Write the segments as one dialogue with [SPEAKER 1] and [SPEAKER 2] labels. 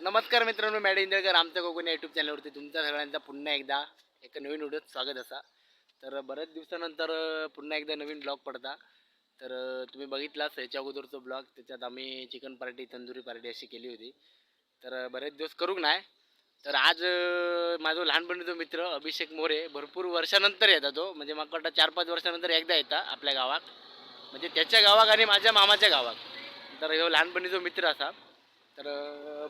[SPEAKER 1] तर नमस्कार मित्रांनो, मॅडी इंदळकर आमच्या कोकण यूट्यूब चॅनलवरती तुमच्या सगळ्यांचा पुन्हा एकदा एका नवीन व्हिडिओत स्वागत असा. तर बऱ्याच दिवसानंतर पुन्हा एकदा नवीन ब्लॉग पडता. तर तुम्ही बघितलाच ह्याच्या अगोदरचा ब्लॉग, त्याच्यात आम्ही चिकन पार्टी, तंदुरी पार्टी अशी केली होती. तर बरेच दिवस करूक नाही. तर आज माझा लहानपणीचा मित्र अभिषेक मोरे भरपूर वर्षानंतर येतात तो, म्हणजे मला वाटतं 4-5 वर्षानंतर एकदा येतात आपल्या गावात, म्हणजे त्याच्या गावात आणि माझ्या मामाच्या गावात. तर ह्यो लहानपणीचा मित्र असा, तर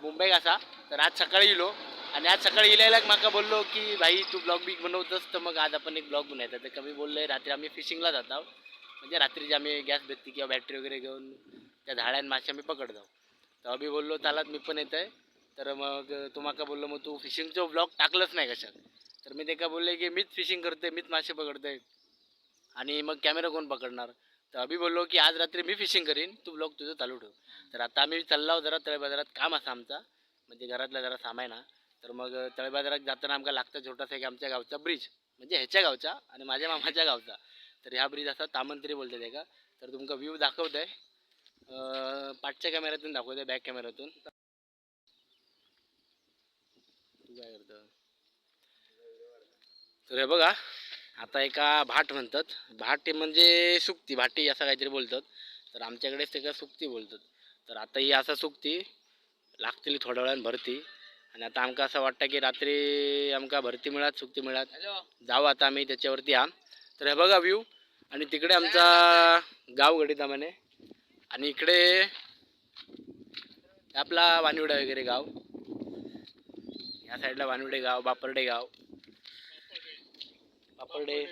[SPEAKER 1] मुंबईक असा. तर आज सकाळी इलो आणि आज सकाळी इलायला माका बोललो की भाई तू ब्लॉग बिग बनवतोस, तर मग आज आपण एक ब्लॉग बनवायचा. तर कमी बोललोय, रात्री आम्ही फिशिंगला जातो, म्हणजे रात्रीची आम्ही गॅस भेटती किंवा बॅटरी वगैरे घेऊन त्या झाडां मासे आम्ही पकडतो. तर अभि बोललो चालात मी पण येत आहे. तर मग तो माका बोललो मग तू फिशिंगचं ब्लॉग टाकलंच नाही कशात. तर मी त्याका बोलले की मीच फिशिंग करते, मीच मासे पकडते आणि मग कॅमेरा कोण पकडणार. तर अभि बोललो की आज रात्री मी फिशिंग करीन, तू ब्लॉग तुझं चालू ठेव. तर आता आम्ही चाललो जरा तळे बाजारात, काम असा आमचा, म्हणजे घरातला जरा सामान हा. तर मग तळे बाजारात जाताना आमका लागतं छोटासा एक आमच्या गावचा ब्रिज, म्हणजे ह्याच्या गावचा आणि माझ्या मामाच्या गावचा. तर ह्या ब्रिज असा तामंत्री बोलतात एका. तर तुमका व्ह्यू दाखवत आहे, पाठच्या कॅमेऱ्यातून दाखवत आहे, बॅक कॅमेऱ्यातून. तू काय करतो? तर हे बघा, आता एका भाट म्हणतात, भाट म्हणजे सुकती, भाटी असं काहीतरी बोलतात. तर आमच्याकडेच ते का सुकती बोलतात. तर आता ही असं सुकती लागतील थोड्या वेळानं भरती. आणि आता आमका असं वाटतं की रात्री आमका भरती मिळात, सुकती मिळात, जाऊ आता आम्ही त्याच्यावरती. हा तर हे बघा व्ह्यू, आणि तिकडे आमचा गाव गडीतामाने आणि इकडे आपला वानिवडा वगैरे गाव. या साईडला वानिवडे गाव, बापर्डे गाव, बापर्डे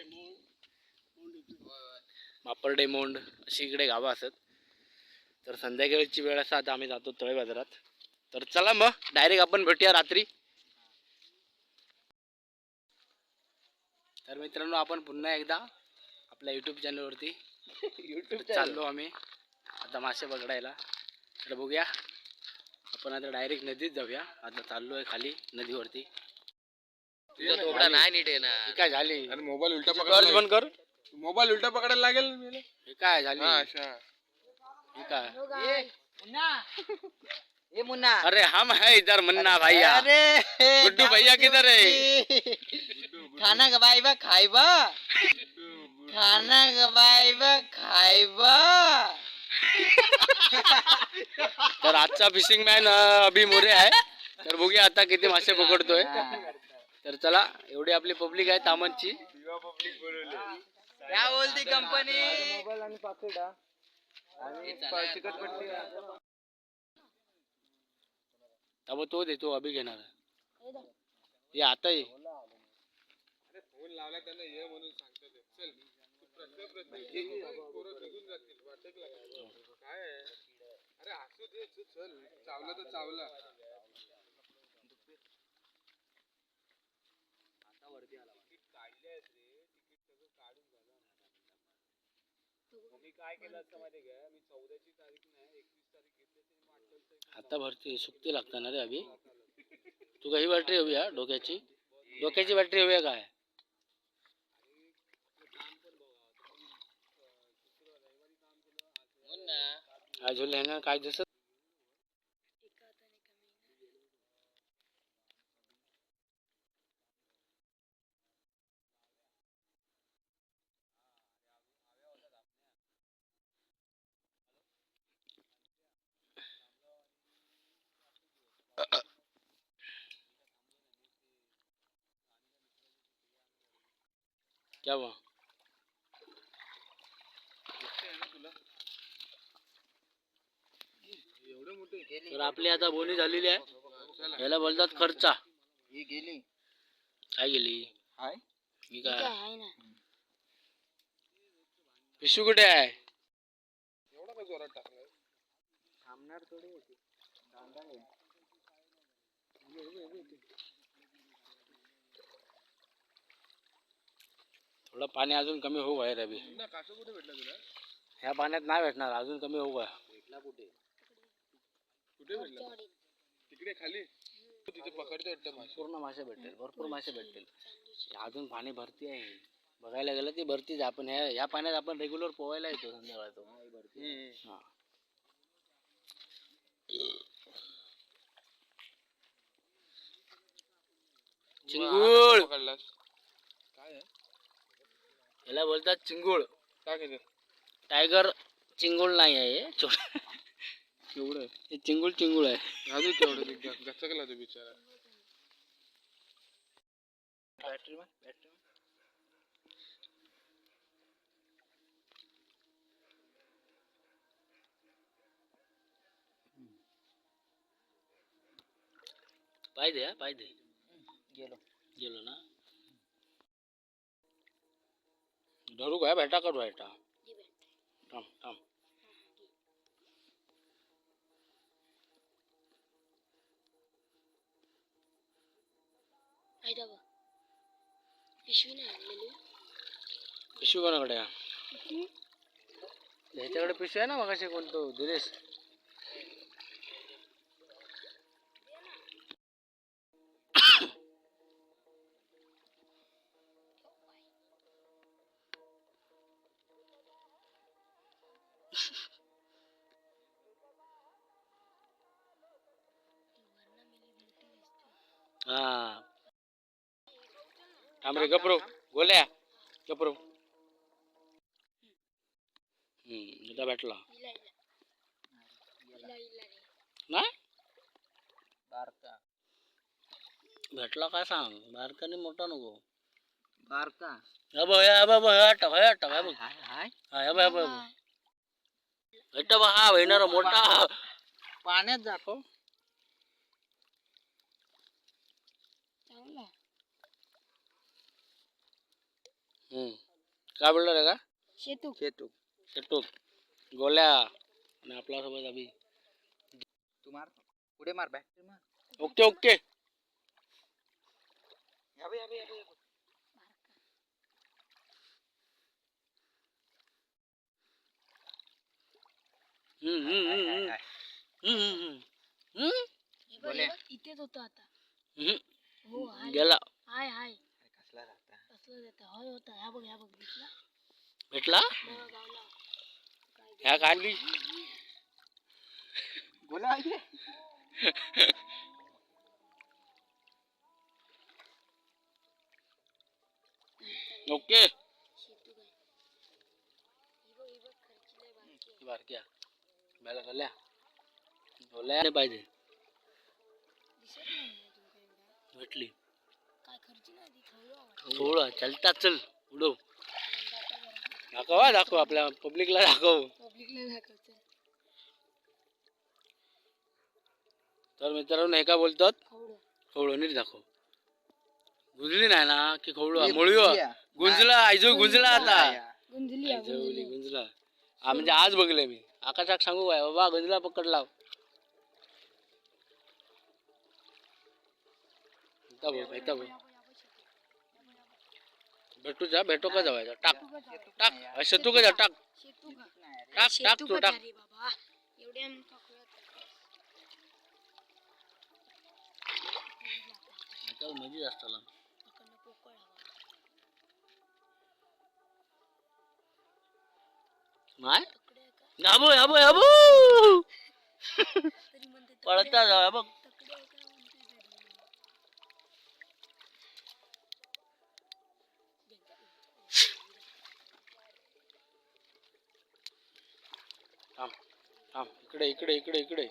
[SPEAKER 1] बापर्डे मोंड अशी इकडे गावं असत. तर संध्याकाळची वेळ असा, आता आम्ही जातो तळे बाजारात. तर चला मग डायरेक्ट आपण भेटूया रात्री. तर मित्रांनो, आपण पुन्हा एकदा आपल्या यूट्यूब चॅनलवरती
[SPEAKER 2] युट्यूब
[SPEAKER 1] चाललो आम्ही आता मासे पकडायला. तर बघूया आपण आता डायरेक्ट नदीत जाऊया. आता चाललो आहे खाली नदीवरती.
[SPEAKER 2] तुझा थोबडा नाही नीट येणार.
[SPEAKER 1] हे काय झाली?
[SPEAKER 3] अरे मोबाईल उलटा
[SPEAKER 1] टॉर्च
[SPEAKER 3] पकडायला
[SPEAKER 1] बंद कर.
[SPEAKER 3] मोबाईल उलटा पकडायला लागेल.
[SPEAKER 1] हे काय झाली?
[SPEAKER 3] हा, अच्छा.
[SPEAKER 1] हे काय?
[SPEAKER 2] मुन्ना, ए मुन्ना.
[SPEAKER 1] अरे हम है इधर मुन्ना भैया.
[SPEAKER 2] अरे
[SPEAKER 1] गुड्डू भैया किधर है?
[SPEAKER 2] खाना गबाई बा खाई बा, खाना गबाई बा खाई बा.
[SPEAKER 1] तर आजचा फिशिंग मॅन अभि मोरे आहे. तर बघूया आता किती मासे पकडतोय. तर चला, एवढी आपली पब्लिक आहे तामनची.
[SPEAKER 2] क्या बोलती कंपनी?
[SPEAKER 3] मोबाईल आणि पाकिट आणि चिकटपट्टी.
[SPEAKER 1] तर तो देतो, अभि घेणार ये आता ये.
[SPEAKER 3] फोन लावला त्यांना ये म्हणून सांगतो ते. चल तू प्रश्न प्रश्न विचार, पोरं निघून जातील वाटक लागायला. काय आहे? अरे असू दे, तू चल, चावला तर चावला. मी काय केलं असतं माहिती का? मी 14ची तारीख नाही, 21 तारीख घेतली.
[SPEAKER 1] आता भरती सुकती लागतं ना रे अभि. तू काही बॅटरी हवी हा? डोक्याची डोक्याची बॅटरी हवी आहे काय?
[SPEAKER 2] मुन्ना.
[SPEAKER 1] अजून ना काय दिसत? क्या हुआ?
[SPEAKER 3] एवढे मोठे.
[SPEAKER 1] तर आपली आता बोनी झालेली आहे. याला बोलतात खर्चा.
[SPEAKER 2] ही गेली.
[SPEAKER 1] काय गेली?
[SPEAKER 2] हाय.
[SPEAKER 1] ही काय पिशू कुठे आहे?
[SPEAKER 3] एवढा का जोरात टाकलाय?
[SPEAKER 2] थांबणार थोडी होती. दांडा आहे.
[SPEAKER 1] थोडं पाणी अजून कमी होऊ आहे रवी.
[SPEAKER 3] ना कासव कुठे भेटला तुला?
[SPEAKER 1] ह्या पाण्यात नाही भेटणार, अजून कमी होऊ आहे.
[SPEAKER 2] भेटला कुठे?
[SPEAKER 3] कुठे भेटला? तिकडे खाली तिथे पकडते वाटतं मासे.
[SPEAKER 1] पूर्ण मासे भेटतील, भरपूर मासे भेटतील. अजून पाणी भरती आहे, बघायला गेलं ती भरतीच आहे. आपण ह्या ह्या पाण्यात आपण रेग्युलर पोवायला येतो संध्याकाळचं.
[SPEAKER 3] हम्म.
[SPEAKER 1] हा. चिंगूळ.
[SPEAKER 3] पकडलास काय आहे?
[SPEAKER 1] याला बोलतात चिंगूळ.
[SPEAKER 3] टाक ह्याच्यात.
[SPEAKER 1] टायगर चिंगूळ नाही आहे हे.
[SPEAKER 3] केवढं आहे?
[SPEAKER 1] हे चिंगूळ चिंगूळ आहे.
[SPEAKER 3] अजून तेवढं ते गचकला तो बिचारा.
[SPEAKER 2] बॅटरी मार, बॅटरी मार.
[SPEAKER 1] पाय दे हा, पाय दे.
[SPEAKER 2] गेलो.
[SPEAKER 1] गेलो ना. धरू काय भेटा करू भेटा. थांब थांब.
[SPEAKER 4] पिशवी नाही आणलेली.
[SPEAKER 1] पिशवी कोणाकडे आहे? ह्याच्याकडे पिशवी आहे ना मगाशी कोणतो दिनेश. हा थांब रे, गप्रो गोल्या गप्रो. इथं भेटला.
[SPEAKER 4] इला इला इला इला रे.
[SPEAKER 1] नाही.
[SPEAKER 2] बारका.
[SPEAKER 1] भेटला काय सांग, बारका नाही मोठा नको.
[SPEAKER 2] बारका.
[SPEAKER 1] अबो हे अबो अबो हे अटक हे अटक हे बघ.
[SPEAKER 2] हाय हाय.
[SPEAKER 1] हा हे बघ हे बघ भेटतो बघ हा होणार मोठा.
[SPEAKER 2] पाण्यात दाखव.
[SPEAKER 4] चांगला.
[SPEAKER 1] हम्म. काय बोलणार आहे का?
[SPEAKER 4] शेतू.
[SPEAKER 2] शेतू.
[SPEAKER 1] शेटूक गोल्या आणि आपल्या सोबत अभि.
[SPEAKER 2] तू मार, पुढे मार, बॅटरी मार.
[SPEAKER 1] Okay okay.
[SPEAKER 2] अबे अबे अबे.
[SPEAKER 1] हम्म, हम्म,
[SPEAKER 2] हाय,
[SPEAKER 1] हम्म,
[SPEAKER 2] हाय,
[SPEAKER 1] हम्म.
[SPEAKER 2] हाय.
[SPEAKER 1] हम्म, हम्म, हम्म.
[SPEAKER 4] हे बघ, हे
[SPEAKER 2] बोले.
[SPEAKER 4] बघ, इथेच होता आता.
[SPEAKER 1] हम्म.
[SPEAKER 4] हो हाय.
[SPEAKER 1] गेला.
[SPEAKER 4] हाय हाय.
[SPEAKER 2] अरे कसला जाता.
[SPEAKER 4] कसलं देता होय होता. ह्या बघ ह्या बघ दिसला.
[SPEAKER 1] भेटला.
[SPEAKER 4] बघ, गावला.
[SPEAKER 1] ह्या काढली.
[SPEAKER 2] गोला आहे.
[SPEAKER 1] ओके.
[SPEAKER 4] शेतू काय. ही बघ ही बघ खर्ची लय बारकी आहे.
[SPEAKER 1] बारक्या बेला गोल्या गोल्या नाही पाहिजे.
[SPEAKER 4] दिसत नाही अजून काही एवढा.
[SPEAKER 1] भेटली.
[SPEAKER 4] काय खर्ची नाही ती खवळं वाटतं.
[SPEAKER 1] थोडं चलता चल उडव.
[SPEAKER 4] दाखव जरा.
[SPEAKER 1] दाखव हा, दाखव आपल्या पब्लिकला दाखव.
[SPEAKER 4] पब्लिकला दाखव चल.
[SPEAKER 1] तर मित्रांनो हे काय बोलतात?
[SPEAKER 4] खवळं.
[SPEAKER 1] खवळं नीट दाखव. गुंजली नाही ना की खवळू
[SPEAKER 2] हे
[SPEAKER 1] मुळी.
[SPEAKER 2] गुंजली आहे.
[SPEAKER 1] गुंजला आयजो गुंजला आता.
[SPEAKER 4] गुंजली आहे,
[SPEAKER 1] आयजवली
[SPEAKER 4] गुंजली.
[SPEAKER 1] गुंजला हा म्हणजे आज बघले मी आकाशाक सांगू काय बाबा गुंजला पकडला. इथं बघ इथं बघ भेटू जा भेटू का जावायचा टाक टाक शेतू का जा टाक.
[SPEAKER 4] शेतू का?
[SPEAKER 1] टाक टाक
[SPEAKER 4] शेतू
[SPEAKER 1] तू
[SPEAKER 4] का
[SPEAKER 1] टाक.
[SPEAKER 4] रे बाबा एवढ्या आमका खुळा.
[SPEAKER 1] ह्याच्यावर मजी जास्त आला.
[SPEAKER 4] पकडणं पोकळ हवा.
[SPEAKER 1] नाही.
[SPEAKER 4] तकडे आहे का?
[SPEAKER 1] अबो अबो अबो.
[SPEAKER 4] तरी म्हणते तकडे
[SPEAKER 1] पळता जा बघ.
[SPEAKER 4] तकडे आहे का म्हणते तरी.
[SPEAKER 1] थांब थांब इकडे इकडे इकडे इकडे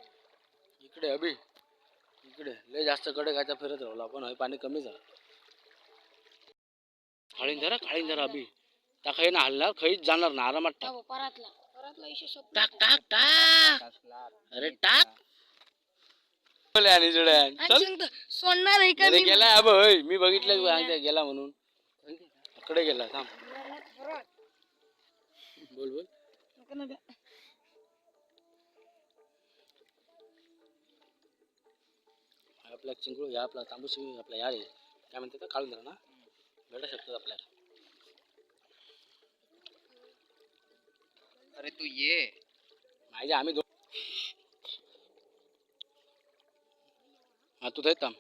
[SPEAKER 1] इकडे अभि इकडे लय जास्त कडे खायचा फिरत राहिलो आपण हय पाणी कमी झालं. काळीन जरा काळीन जरा अभि त्या ना हलणार खईच जाणार ना आरामात टाक.
[SPEAKER 4] हो, परातला परातला इशे स्वप्न.
[SPEAKER 1] टाक टाक टाक.
[SPEAKER 2] कसला.
[SPEAKER 1] अरे टाक बोले आणि जुड्या. चल.
[SPEAKER 4] सांगतो सोडणार आहे का
[SPEAKER 1] अरे
[SPEAKER 4] मी?
[SPEAKER 1] गेला अबे होय मी बघितलं गेला म्हणून इकडे गेला थांब. बोल बोल.
[SPEAKER 4] नका नका.
[SPEAKER 1] हा आपला चिंगूळ ह्या आपला तांबूस आपला या रे काय म्हणतात ते? काढून धरा ना भेटू शकतात आपल्याला.
[SPEAKER 2] अरे तू ये.
[SPEAKER 1] माहिती आहे, आम्ही दोन हा तू थांब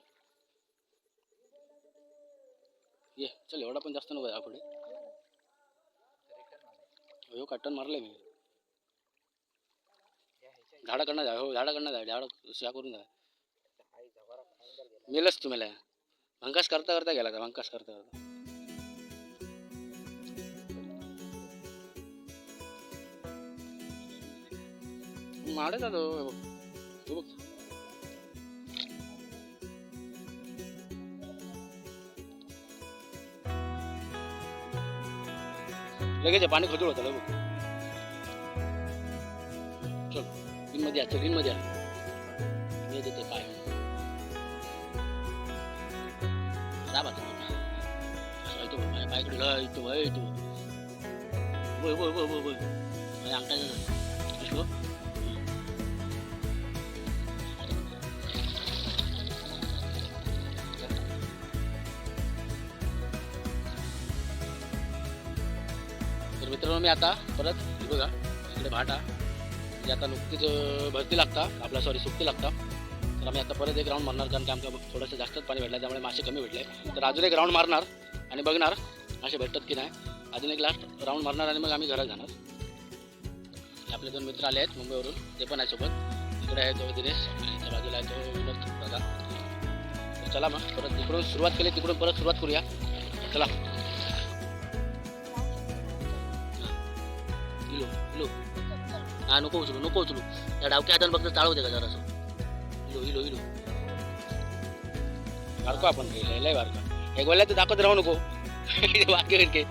[SPEAKER 1] ये चल एवढा पण जास्त नको पुढे. हो कटन मारले मी. झाडाकडनं जा हो झाडाकडनं जा झाड ह्या करून जा. मेलच तुम्हाला. भंकास करता करता गेला आता, भंकास करता करता. माडे जातो हे बघ. हे बघ. लगेच हे पाणी खजूळ होतं बघ. चल इन मध्ये या, चल इन मध्ये या. मी येते ते पाय खराब आता असं येतो माझ्या पायकडे लय येतो लय येतो. बोल बोल बोल बोल बोल, माझ्या अंगठा दिसलो. तर मित्रांनो मी आता परत हे बघा इकडे भाटा म्हणजे आता नुकतीच भरती लागता आपला, सॉरी सुकती लागता. तर आम्ही आता परत एक राऊंड मारणार, कारण की आमका थोडंसं जास्तच पाणी भेटलं त्यामुळे मासे कमी भेटले. तर अजून एक राऊंड मारणार आणि बघणार मासे भेटतात की नाही. अजून एक लास्ट राऊंड मारणार आणि मग आम्ही घरात जाणार. आपले दोन मित्र आले आहेत मुंबईवरून, ते पण आहे सोबत. इकडे आहे तो दिनेश आणि त्या बाजूला आहे तो विनोद दादा. तर चला मग परत तिकडून सुरुवात केली तिकडून परत सुरुवात करूया. चला इलो इलो. हा नको उचलू, नको उचलू. त्या डावक्या हातानं फक्त चाळवते का जरासं. इलो इलो इलो. बारको आपण रे, लय लय बारका. एक वेळेला तर दाखवत राहू नको बारके बिरके.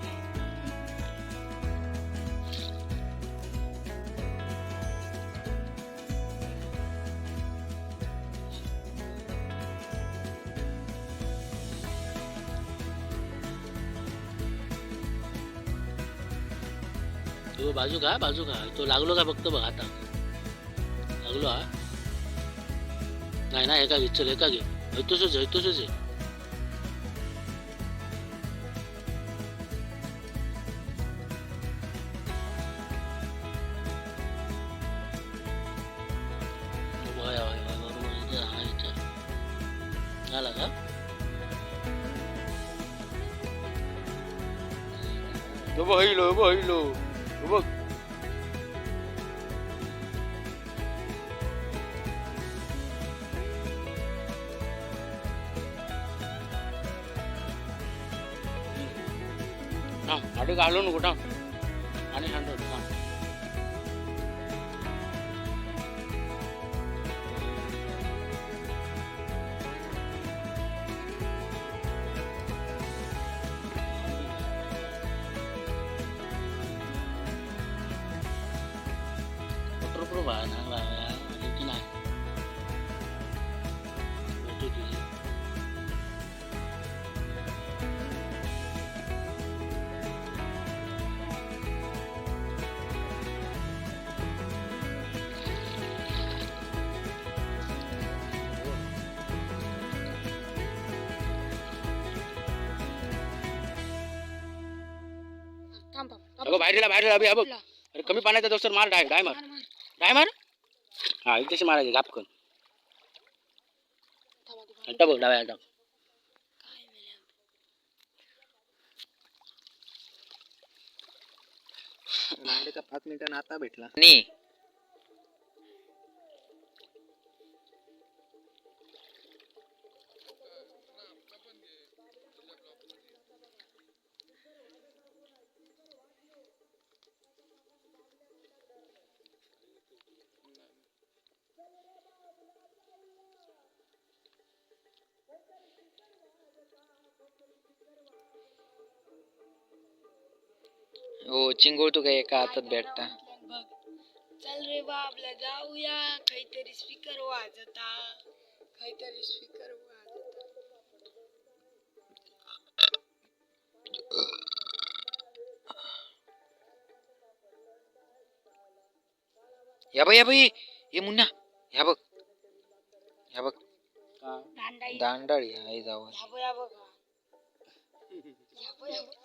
[SPEAKER 1] तो बाजू का, बाजू का तो लागलो का फक्त बघ आता लागलो. हा नाही ना, एका घे, चल एका घे. हयतोसच हयतोसच आहे. वय, वय, वय, बरोबर इथे, हा इथे झाला का? बघ हिलो बघ हिलो बघ. थांब गाडी घालू नको, थांब आणि शांत होतो, थांब. वॉटरप्रूफ आहे ना बाबा की नाही? भेटू तुझी.
[SPEAKER 4] थांब थांब.
[SPEAKER 1] अगं बाहेर गेला, बाहेर गेला. अभि, अभि. अरे कमी पाण्याचा दोस्त, मार डाय डाय मार, डाय मार. हा तशी मारायची घापकन. आता बघ डाव्या हातात.
[SPEAKER 2] का 5 मिनिटांना आता भेटला नाही. हो चिंगूळ तुका एका हातात भेटता.
[SPEAKER 4] बघ चल रे बाबला जाऊया, काहीतरी स्पीकर वाजता, काहीतरी स्पीकर वाजता.
[SPEAKER 2] या बघ, या बघ, ये मुन्ना, ह्या बघ, ह्या बघ.
[SPEAKER 4] दांडाई.
[SPEAKER 2] दांडाळी आई जावं.
[SPEAKER 4] ह्या बघ, ह्या बघ, ह्या बघ, ह्या बघ.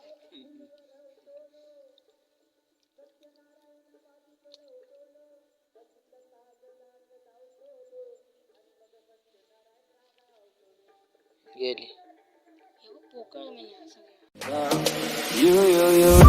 [SPEAKER 2] गेली.
[SPEAKER 4] हे बघ, पोकळ मेल्या सगळ्या.
[SPEAKER 2] You you you.